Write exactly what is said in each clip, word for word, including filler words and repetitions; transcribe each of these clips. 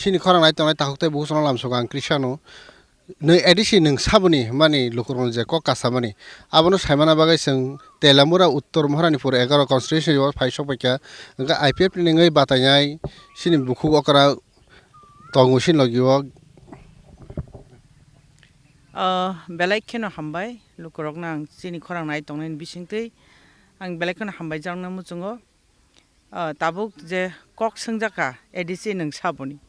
Chini khorang nai tongnai takhuk tei bukhuk chwngno lamsogo ang Krisano. Nwi A D C nwng saboni hwnmani lukurokno je kok kasamani, abono saimana bagwi chwng Telamura Uttor Maharanipur egaroh constituency o phai sok paikha. Hwnkhe I P F T ni wngwi batainai chini bukhuk okra tongo chini logi o. Ah, belai kheno hambai lukurokno ang chini khorang nai tongnaini bisingtwi ang belai kheno hambai jakna muchungo. Ah, tabuk je kok swngjak kha A D C nwng saboni.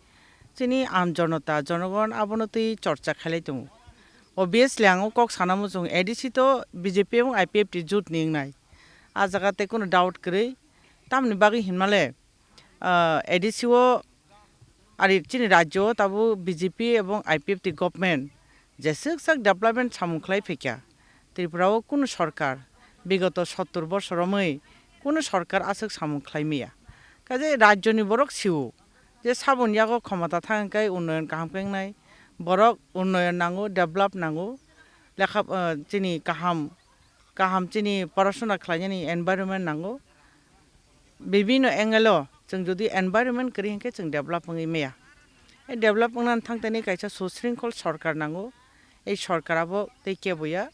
Chini aam jonota, jonogon abono twi chorcha khailai tongo. Obviously, ang o kok sana muchung A D C to B J P ebong I P F T jut ni wngnai. A jaga tei kunu doubt kwrwi. Tamni bagwi hinmale, ah, A D C o ari chini rajyo o tabuk B J P ebong I P F T government jeswk sak development samung khlai phaikha. Tripura o kunu sorkar bigoto sottor bosor romwi kunu sorkar aswk samung khlai maya. Kaje rajyo ni borok sio je saboni yago khomota thang khe unnoyon kaham khe wngnai. Borok unnoyon nango, develop nango. Lekha, ah, chini kaham, kaham chini porasona khlainani environment nango. Bibino angle o chwng jodi environment kwrwi hinkhe chwng develop wngwi maya. E develop wngna thang tani kaisa susringkhol sorkar nango. Ei sorkar abo tei kebo ya.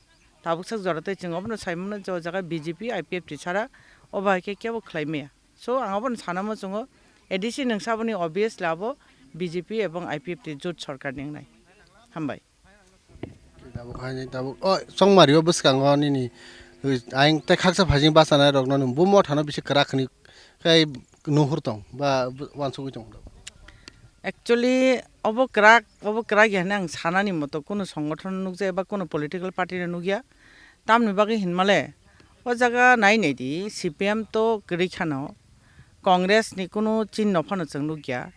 Tabuk sak jora tei chwng obono sai mano je o jaga B J P, I P F T sara obo hai khe kebo khlai maya. So ang obono sana muchungo A D C nwng saboni obviously abo B J P ebong I P F T jut sorkar ni wngnai. Hambai. Tabuk haini tabuk o chongmari o bwskango nini, ui, ayang tei khaksa phaising bachanai rokno nwng bo mothano bisi kwrak hwnwi khai nuhur tong ba uansugui tong. Actually, obo kwrak, obo kwrak ya hwnwi ang sanani moto kunu songothono nukjak eba kunu political party no nukya. Tamni bagwi hinmale o jaga nai nai di, C P M to kwrwi khano, Congress ni kunu chinno phano chwng nukya.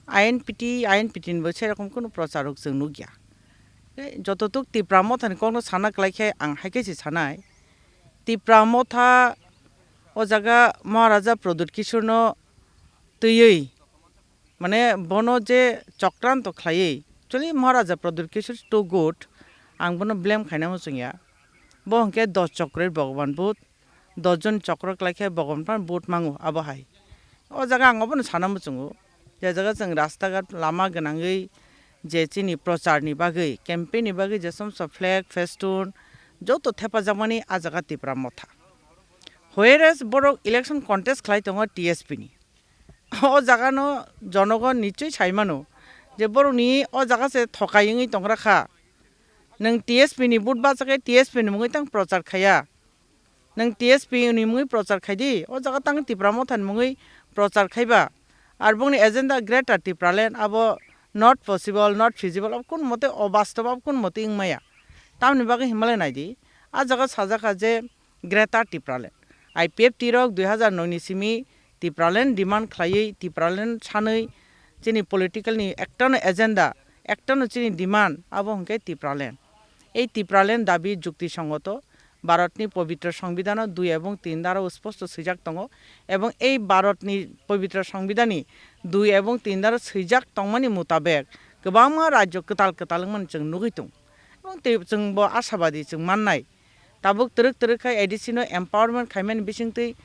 I N P T, I N P T ni bo serokom kunu prochar rok chwng nukya. Tei jototuk Tipra Motha ni kokno sana kwlai khe ang hai khe se sanai. Tipra Motha o jaga Maharaja Pradyut Kishore no twiwi, mane bono je chokranto khlaiwi, actually Maharaja Pradyut Kishore is too good, ang bono blame khaina muchungya. Bo hwnkhe dos chokro Bhagwan Budh, dos jon chokro kwlai khe Bhagwan Budh mango abo hai. O jaga ang obono sana muchungo, je jaga chwng rasta ghat lama gwnangwi je chini prochar ni bagwi, campaign ni bagwi je somsa flag, festoon joto thepajakmani a jaga Tipra Motha. Whereas borok election contest khlai tongo T S P ni. O jaga no jonogon nichoi sai mano je borok ni o jaga se thokai wngwi tongra kha. Nwng T S P ni vote bachakhai T S P ni mungwi tang prochar khaiya. Nwng T S P ni mungwi prochar khai di, o jaga tang Tipra Motha ni mungwi prochar khaiba. Ar bongni agenda Greater Tipraland abo not possible, not feasible, abo kun mote obastob, abo kun mote wngmaya. Tamni bagwi hinmale nai di, a jaga sajak kha je Greater Tipraland. I P F T rok dui hazar noi ni simi Tipraland demand khlaiwi, Tipraland sanwi chini political ni ektano agenda, ektano chini demand, abo hwnkhe Tipraland. Ei Tipraland dabi jukti songoto, Bharatni pobitro songbidano dui ebong tin daro sposto swijak tongo, ebong ei Bharatni pobitro songbidani dui ebong tin daro swijak tongmani mutabek kwbangma rajyo kwtal kwtal wngmani chwng nugwi tongo. Ebong tei chwngbo ashabadi chwng mannai. Tabuk twrwk twrwk khai A D C no empowerment khaimani bisingtwi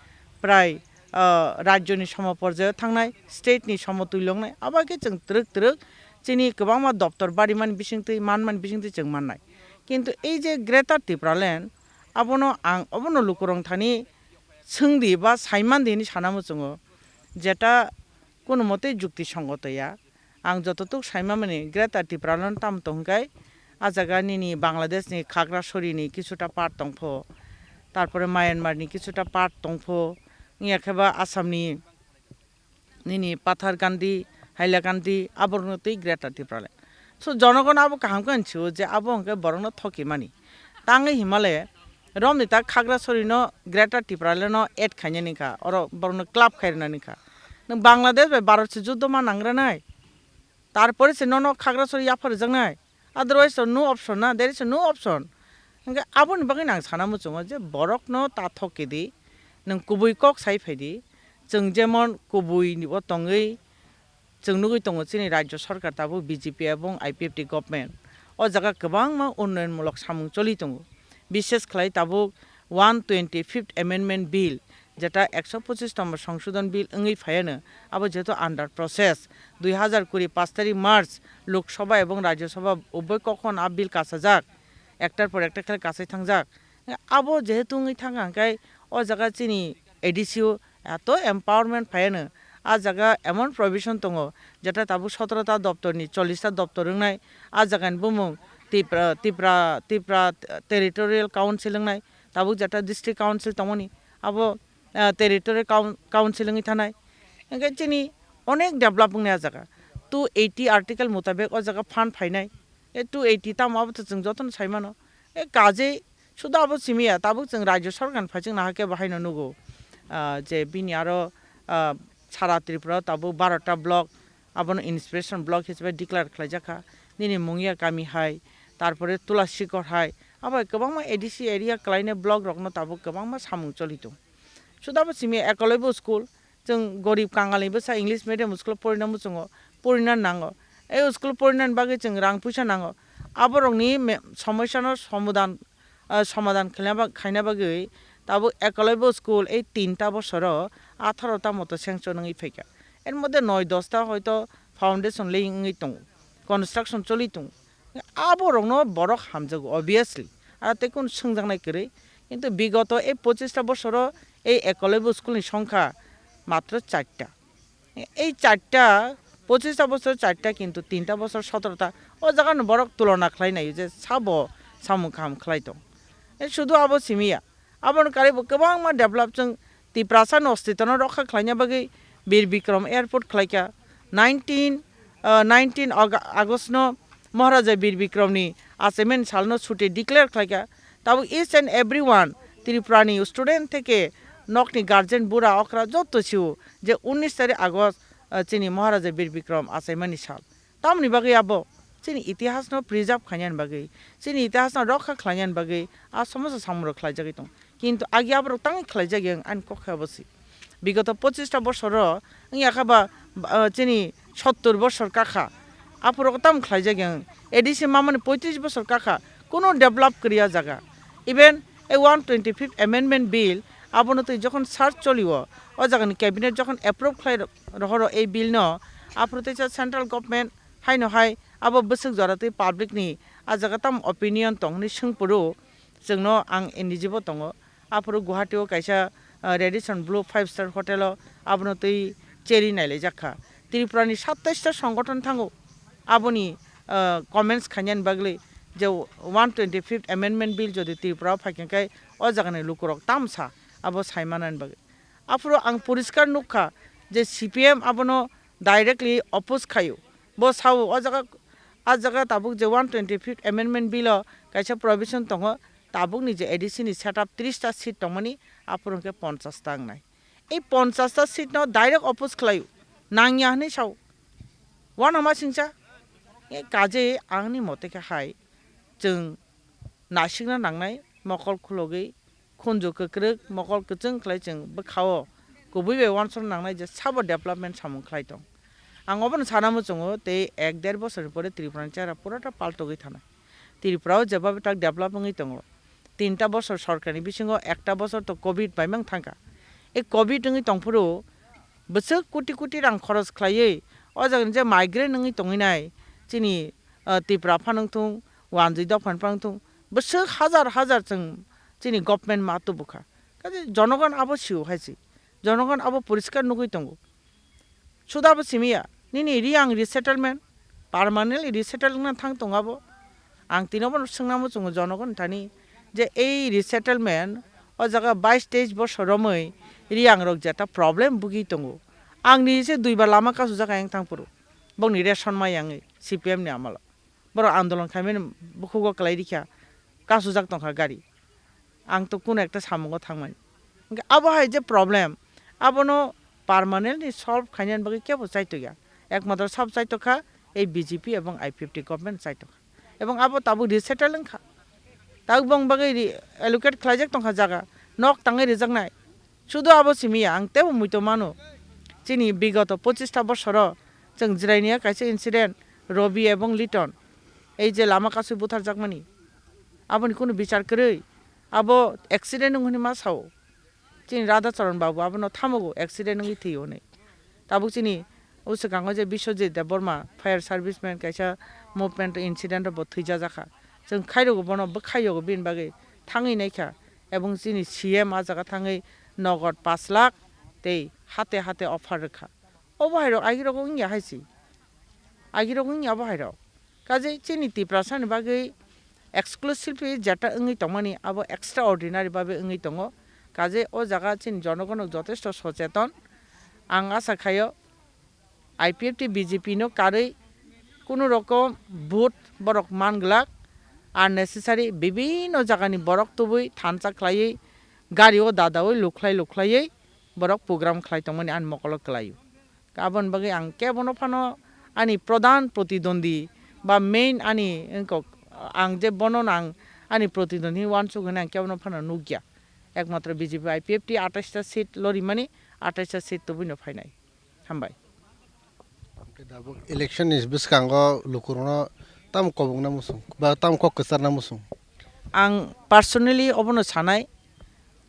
prai, ah, rajyoni somo porjaio thangnai, state ni somo twiloknai, abo khe chwng twrwk twrwk chini kwbangma doptor barimani bisingtwi manmani bisingtwi chwng mannai. Kintu ei je Greater Tipraland, abono ang obono lukurok thani swngdi ba saimandi hinwi sana muchungo, jeta kono mote jukti songoto ya. Ang jototuk saimamani Greater Tipraland tamo tong hwnkhe, a jaga nini Bangladesh ni Khagrasori ni kisuta part tongpho, tarpore Myanmar ni kisuta part tongpho, wngya khe ba Assam ni nini Patharkandi, Hailakandi, aborokno twi Greater Tipraland. So, jonogon abo kaham khe sio je abo hwnkhe borokno thokimani. Tangwi himale, romni ta Khagrasori no Greater Tipraland no add khainani kha, oro borokno club khairwnani kha. Nwng Bangladesh bai Bharat se juddo ma nangranai? Tarpore se nono Khagrasori yapha rwjaknai? Otherwise to no option na, there is no option. Hwnkhe aboni bagwi ang sana muchungo je borokno ta thokidi, nwng kubui kok sai phaidi, chwng jemon kubui ni bo tongwi chwng nugwi tongo chini rajyo sarkar tabuk B J P ebong I P F T government. O jaga kwbangma unnayonmulok samung choli tongo. Bishes khlai tabuk one twenty fifth Amendment Bill Jeta ekso pochis tombor songsodon bill wngwi phaiano, abo jehetu under process, dui hazar kuri pash tarik March Lok Sabha ebong Rajya Sabha uboi kokhon a bill kasajak, ektar por ekta khe kasai thangjak. Abo jehetu wngwi thangkha hwnkhe o jaga chini A D C o eto empowerment phaiano, a jaga emon provision tongo, jeta tabuk sotoro ta doptor ni chollish ta doptor wngnai, a jaga ni bumung Tipra, Tipra, Tipra Territorial Council wngnai, tabuk jeta District Council tongmani, abo, ah, Territorial Coun-, Council wngwi thanai. Hwnkhe chini onek develop wngnai a jaga. Two eighty article mutabek o jaga fund phainai. E two eighty tamo abo to chwng jotono sai mano. E kaje suda abo simi ya, tabuk chwng Rajya Sarkar ni phaichwng nahake bo haino nugo. Ah, je bini aro, ah, sara Tripura o tabuk barota block, abono inspiration block hisabe declare khlaijak kha. Nini Mungia kami hai, tarpore Tulasikhor hai, abo hai kwbangma A D C area kwlainai block rokno tabuk kwbangma samung choli tongo. Suda bo simi ya, ekolaibo school, chwng gorib kangal ni bwsa English medium school o porina muchungo, porina nango. E school o porinani bagwi chwng rang puisa nango. Aborokni me-, somosyano somadan, ah, somadan khaina ba-, khaina bagwi tabuk ekolaibo school ei tinta bosoro atharo ta moto sanction wngwi phaikha. Er moddhe noi dosta hoito foundation laying wngwi tongo, construction choli tongo. Aborokno borok hamjago, obviously. Aro tei kunu swngjaknai kwrwi. Kintu bigoto ei pochista bosoro ei ekolaibo school ni songkha matro charta. Ei charta, pochista bosor charta, kintu tinta bosor sotorota. O jaga no borok tulona khlai nai je sabo samung kaham khlai tong. E sudu abo simi ya. Aboni karwi bo kwbangma develop chwng Tiprasa ni ostito no rokha khlaina bagwi Bir Bikram Airport khlaikha. Nineteen, ah, nineteen Aug-, August no Maharaja Bir Bikram ni achaimani sal no chuti declare khlaikha. Tabuk each and everyone Tripura ni student theke nokni guardian bura okra jotto sio je unnish tarik August, ah, chini Maharaja Bir Bikram achaimani sal. Tamoni bagwi abo chini itihas no preserve khainani bagwi, chini itihas no rokha khlainani bagwi a somosa samung rok khlaijagwi tong. Kintu agi aborok tangwi khlaijak yang ani kok khe abo se. Bigoto pochista bosoro wngya kha ba, ah, chini sottor bosor kakha. Aphuru tamo khlaijak yang A D C mamani poitris bosor kakha. Kuno develop kwrwi a jaga. Even a one twenty-fifth amendment bill abono twi jokhon search choli o, o jagani cabinet jokhon approve khlai ro-, rohoro ei bill no, aphuru teisa central government haino hai abo bwswk jora twi public ni a jaga tamo opinion tong hwnwi swng phuru chwngno ang N D G bo tongo. Aphuru Guwahati o kaisa, ah, Radisson Blu five star hotel o abono twi cheri nailaijak kha. Tripura ni satais ta songgothon thango aboni, ah, comments khainani bagwi je one twenty-fifth amendment bill jodi Tripura o phaikha khe o jagani lukurok tamsa abo saimanani bagwi. Aphuru ang poriskar nukha je C P M abono directly oppose khaio. Bo sao o jaga, a jaga tabuk je one twenty-fifth amendment bill o kaisa provision tongo, tabukni je A D C ni setup tris ta seat tongmani, aphuru hwnkhe ponchas ta wngnai. Ei ponchas ta seat no direct oppose khlaio, nangya hwnwi sao. Uanama singcha, e kaje angni mote khe hai chwng nasikna nangnai, mokol khulogwi, khunju kwkrwk, mokol kwchwng khlai chwng bwkha-o kubui bai uansukna nangnai je sabo development samung khlai tong. Ang obono sana muchungo tei ek der bosorni pore Tripura ni chehra purata paltogwi thanai. Tripura o jeba bwthak develop wngwi tongo. Tinta bosor sorkarni bisingo ekta bosor to covid bai mang thangkha. E covid wngwi tongphuru bwswk koti koti rang khoros khlaiwi o jagani je migrant wngwi tongwi nai chini, ah, Tipra phano wngthung, wanjwi dophani phano wngthung, bwswk hajar hajar chwng chini government ma tubukha. Kaje jonogon abo sio hai se. Jonogon abo poriskar nugwi tongo. Suda bo simi ya, nini Reang resettlement, permanently resettle wngna thang tongo abo. Ang tini obono swngna muchungo jonogon thani je ei resettlement o jaga bais teis bosor romwi Reang rok jeta problem bugwi tongo. Ang ni se duibar lama kasujak ayang thang phuru. Bokni ration ma yangwi C P M ni amalo. Borok andolon khaimani bukhugo kwlai rikha, kasujak tongkha gari. Ang to kuno ekta samungo thangmani. Hwnkhe abo hai je problem, abono permanently solve khainani bagwi kebo chaitokya. Ekmatro sabo chaitokha ei B J P ebong I P F T government chaitokha. Ebong abo tabuk resettle wngkha. Tabuk bong bagwi re-, allocate khlaijak tongkha jaga. Nok tangwi rijaknai. Sudu abo simi ya, ang teibo muitu mano. Chini bigoto pochista bosoro chwng jirainia kaisa incident, Robi ebong Liton, ei je lama kasui butharjakmani, aboni kunu bichar kwrwi, abo accident wng hwnwi ma sao. Chini Radhacharan babu abono thamogo accident wngwi thwi hwnwi. Tabuk chini o swkango je Biswajit Debbarma fire serviceman kaisa movement incident bo thwijajakha. Chwng khairogo bono bwkhai yogo bini bagwi thangwi naikha ebong chini C M a jaga thangwi nogod pash lakh tei hate hate offer rwkha. Obo hai rok agi rok wngya hai si. Agi rok wngya bo hai rok. Kaje chini Tiprasa ni bagwi exclusively jeta wngwi tongmani abo extraordinary babe wngwi tongo. Kaje o jaga chini jonogono jotesto socheton. Ang asa khaio I P F T B J P no karwi kunu rokom vote borok man glak. Unnecessary bibinno jagani borok tubui thansa khlaiwi gari o dadaui lukhlai lukhlaiwi borok program khlai tongmani ani mokolo kwlaio. Aboni bagwi ang kebono phano ani pradhan protidwandi ba main ani wngkok, ang je bono ang ani protidwandi wansuk hwnwi ang kebono phano nukya. Ekmatro B J P I P F T atais ta seat lorimani, atais ta seat tubuino phainai. Hambai. Election ni bwskango lukurokno tamo kobokna muchung ba tamo kok kwcharna muchung? Ang personally obono sanai,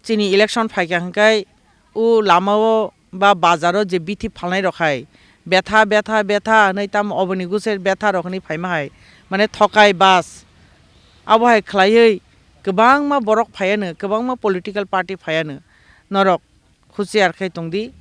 chini election phaikha hwnkhe o lamao ba bazaro je bithi phalnai rok hai betha, betha, betha hwnwi tamo oboni guser betha rok hwnwi phaima hai, mane thokai bas abo hai khlaiwi kwbangma borok phaiano, kwbangma political party phaiano. Norok husiar khe tongdi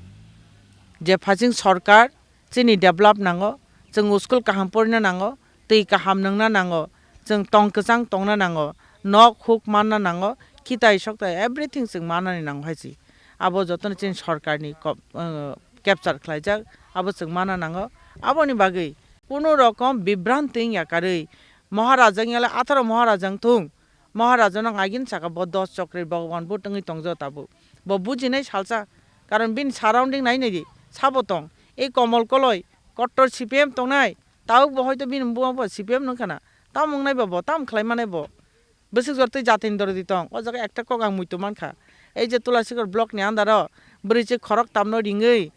je phaising sorkar chini develop nango, chwng school kaham porina nango, twi kaham nungna nango, chwng tong kwchang tongna nango, nok huk manna nango, khitai soktai everything chwng manani nango hai se. Abo jotono chini sorkarni kop-, uh, capture khlaijak, abo chwng manna nango. Aboni bagwi kunu rokom bibranti wngya karwi Maharaja wngya le atharo Maharaja wng thung, Maharaja no agini saka bo dos chokri Bhagwan bo tongwi tongjago tabuk. Bo bujinai salsa, karon bini surrounding nai nai di, sabo tong, ei Komol Koloi, kottor C P M tongnai, tabuk bo hoito bini buma bo C P M nung khana, tamo wngnai ba bo, tamo khlai manai bo. Bwswk jor twi jatini dorodi tong, o jaga ekta kok ang muitu mankha. Ei je Tulasikhor block ni under o bwrwi chwk khorok tamno ringwi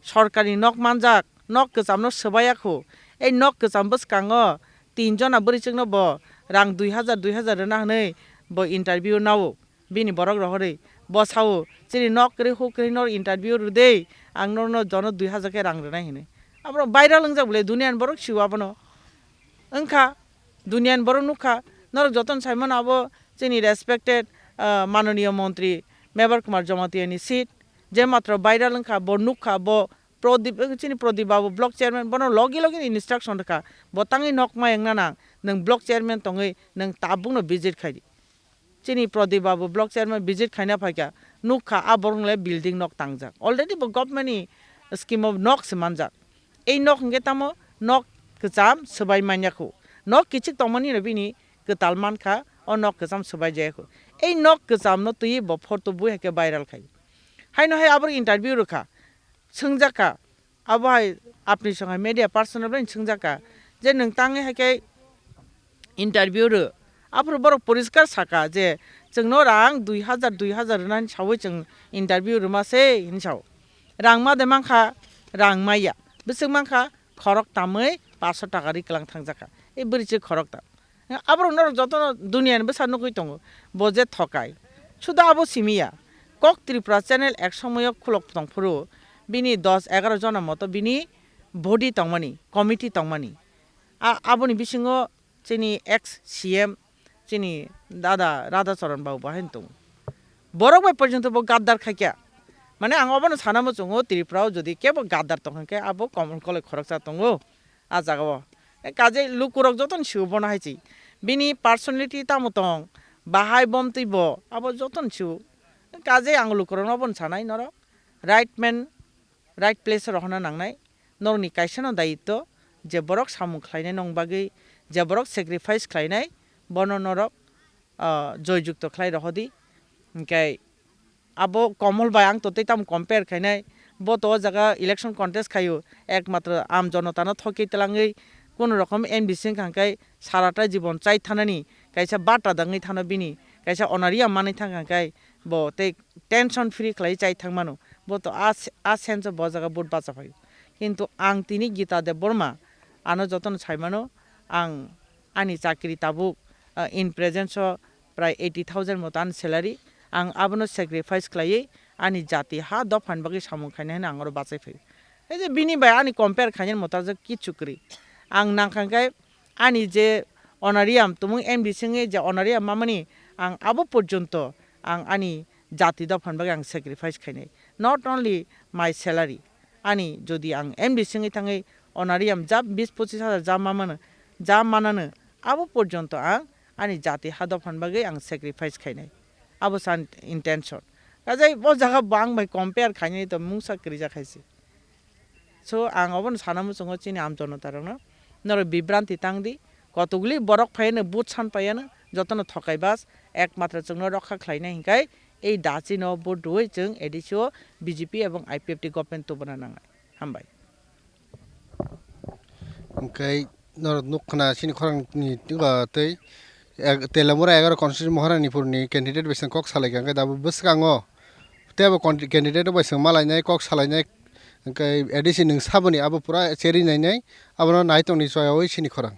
sorkarni nok manjak, nok kwchamno swbaiya khu. Ei nok kwcham bwskango tin jona bwrwi chwkno bo rang dui hajar, dui hajar rwna hwnwi bo interview nao. Bini borok rohorwi bo sao, "Chini nok kwrwi huk kwrwi nor interview rwdei, ang norno jono dui hajar khe rang rwnai," hwnwi. Aborok viral wngjak bwle, duniani borok sio abono. Wngkha, duniani borok nukha, norok jotono saimano abo chini respected, ah, manoniya montri Mebar Kumar Jamatia ni seat, je matro viral wngkha, bo nukha, bo Pradip, chini Pradip Babu block chairman, bono logi logi instruction rwkha, bo tangwi nok ma wngna nang, nwng block chairman tongwi nwng tabukno visit khai di. Chini Pradip Babu block chairman visit khaina phaikha, nukha a borok le building nok tangjak. Already bo government ni scheme o nok se manjak. Ei nok hwnkhe tamo nok kwcham swbai manya khu. Nok kichik tongmani no bini kwtal mankha, o nok kwcham swbai jaya khu. Ei nok kwcham no twiwi bo photo bui hai khe viral khai. Haino hai aboro interview rwkha. Swngjak kha, abo hai apni song hai media person rok bai swngjak kha je nwng tangwi hai khe interview rw. Aphuru borok poriskar saka je chwngno rang dui hajar, dui hajar rwnani sawi chwng interview rwma se hinwi sao. Rang ma de mankha, rang maya. Bwswk mankha khorok tamwi paanch sho taka ri kwlang thangjak kha. E bwrwi se khorok tam. Aborok norok jotono duniani bwsa nugwi tongo, bo je thokai. Suda abo simi ya. Kok Tripura channel ek somoyo khulok tong phuru bini dos egaroh jona moto bini body tongmani, committee tongmani. A-, aboni bisingo chini ex C M, chini dada Radhacharan babu bo haino tongo. Borok bai porjonto bo gaddar khaikya. Mane ang obono sana muchungo Tripura o jodi kebo gaddar tongkha khe abo Komol Koloi khoroksa tongo. A jaga o. E, kaje lukurok jotono sio bono hai se. Bini personality tamo tong, bahai bomtwi bo, abo jotono sio. Kaje ang lukurokno obono sanai norok. Right man, right place o rohorna nangnai. Norokni kaisano dayitto, je borok samung khlainai nong bagwi, je borok sacrifice khlainai, bono norok, ah, joy jukto khlai rohodi. Hinkhe abo Komol bai ang to tei tamo compare khainai, bo to o jaga election contest khaio, ekmatro aam jonotano thokwi twlangwi kunu rokom M D C wngkha hwnkhe sarata jibon chai thanani kaisa bata dangwi thano bini, kaisa onoriya manwi thangkha hwnkhe bo tei tension free khlai chai thangmano, bo to a, a sense o bo jaga vote bacha phaio. Kintu ang tini Gita Debbarma ano jotono saimano, ang ani chakri tabuk, ah, in presence o prai eighty thousand moto ani salary, ang abono sacrifice khlaiwi Ani jati ha dophani bagwi samung khainai hwnwi ang oro bachai phaio. Tei je bini bai ani compare khainani mwtajwk kichu kwrwi. Ang nangkha khe ani je honorarium tumung M D C wngwi je honorarium mamani ang abo porjonto ang ani jati dophani bagwi ang sacrifice khainai. Not only my salary, ani jodi ang M D C wngwi thangwi honorarium ja bis pochis hajar ja mamano, ja manano, abo porjonto ang ani jati ha dophani bagwi ang sacrifice khainai. Abo sa intention. Kajai bo jaga bo ang bai compare khainai to mungsa kwrwi jak hai se. So ang obono sana muchungo chini amjonotarokno, norok bibranti tang di, kotokli borok phaiano vote san paiano, jotono thokai bas, ekmatro chwngno rokha khlainai hinkai ei dachino vote rwui chwng A D C o B J P ebong I P F T government tubuna nangnai. Hambai. Hwnkhe norok nuk khna chini khorang ni tei Telamura egaro constituency Maharanipur ni candidate bai kok salaikha, hwnkhe da bwskango tei abo candidate bai malainai kok salainai, hwnkhe A D C nwng saboni abo pura cheri nainai, abono nai tongni choyaui chini khorang.